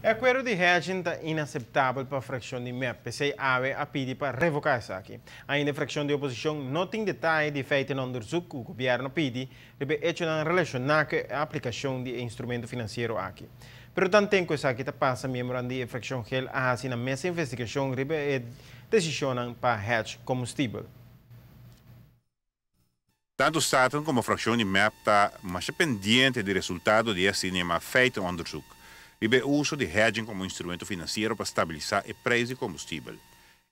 E akuerdo di hedging ta inaseptabel pa frakshon di MEP, p'esei awe a pidi pa revoká esaki. Ainda e frakshon di oposishon no tin detaye di feitenonderzoek ku gobièrnu a pidi riba e echonan relashoná ku e aplikashon di e instrumento finansiero aki. Pero tanten ku esaki ta pasa miembronan di e frakshon gel a hasi nan mes investigashon riba e desishonnan pa hedge komustibel. Tantu Staten komo frakshon di mep ta masha pendiente di resultado di e asina yamá feitenonderzoek riba e uso di hedging komo instrumento finansiero pa stabilisá e preis di kombustibel.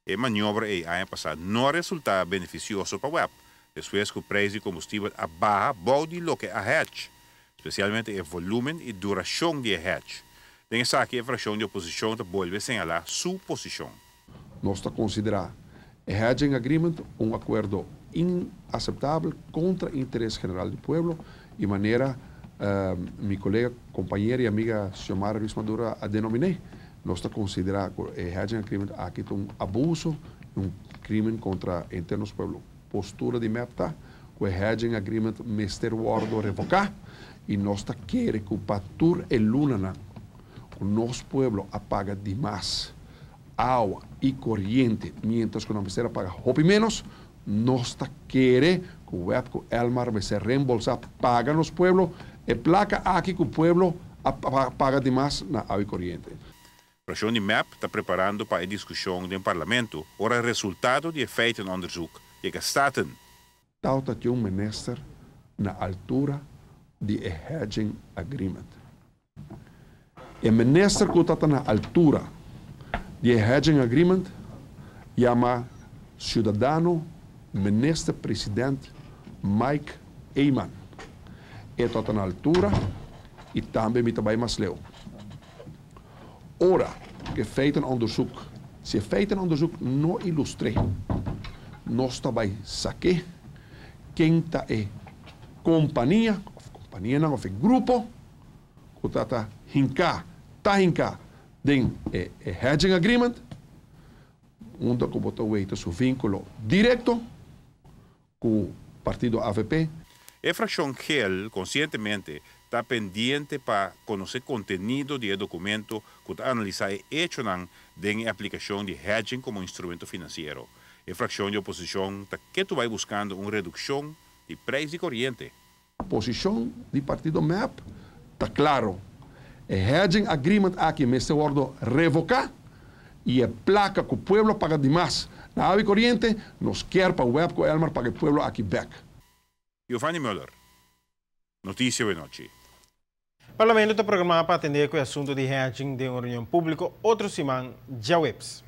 E maniobra ei aña pasá no a resultá benefisioso pa web, despues ku preis di kombustibel a baha bou di loke a hedge, spesialmente e volúmen i durashon di e hedge. Den esaki e frakshon di oposishon ta bolbe señalá su posishon. Nos ta konsiderá e hedging agreement un akuerdo inaseptabel kontra interes general di pueblo i manera mi kolega, kompañera i amiga Xiomara Ruiz Maduro a denominé, nos ta konsiderá ku e hedging agreement aki ta un abuso i un krimen kontra henter nos pueblo. Postura di mep ta ku e hedging agreement mester wòrdu revoká i nos ta kere ku pa tur e lunanan ku nos pueblo a paga dimas awa i koriente mientras ku nan mester a paga hopi ménos, nos ta kere ku web ku Elmar mester reembolsá paga nos pueblo e plaka aki ku pueblo a paga dimas na awa i koriente. Frakshon di mep ta preparando pa e diskushon den Parlamento ora resultado di e feitenonderzoek yega Staten. Tawata tin un minister na altura di e hedging agreement. E minister ku ta ta na altura di e hedging agreement yama Ciudadano Minister President Mike Eman. E ta ta na altura y tambe mi ta bay mas leu. Ora ku e feitenonderzoek, si e feitenonderzoek no ilustr'é, nos ta bai sak'é ken ta e kompania òf kompanianan òf e grupo ku ta ta hinká, ta hinká den e hedging agreement, unda ku bo ta weita su vínkulo direkto ku partido avp. E frakshon gel konsientemente ta pendiente pa konosé kontenido di e dokumento ku ta analisá e echonan den e aplikashon di hedging komo instrumento finansiero. E frakshon di oposishon ta ketu bai buskando un redukshon di preis di koriente. Posishon di partido mep ta klaro, e hedging agreement aki mester wordo revoká i e plaka ku pueblo a paga dimas na awa i koriente, nos kier pa web ku Elmar paga e pueblo aki bek. Giovanni Muller, Noticia Wenochi. Parlamento ta programá pa atendé ku e asuntu di hedging den un reunion públiko otro siman djaweps.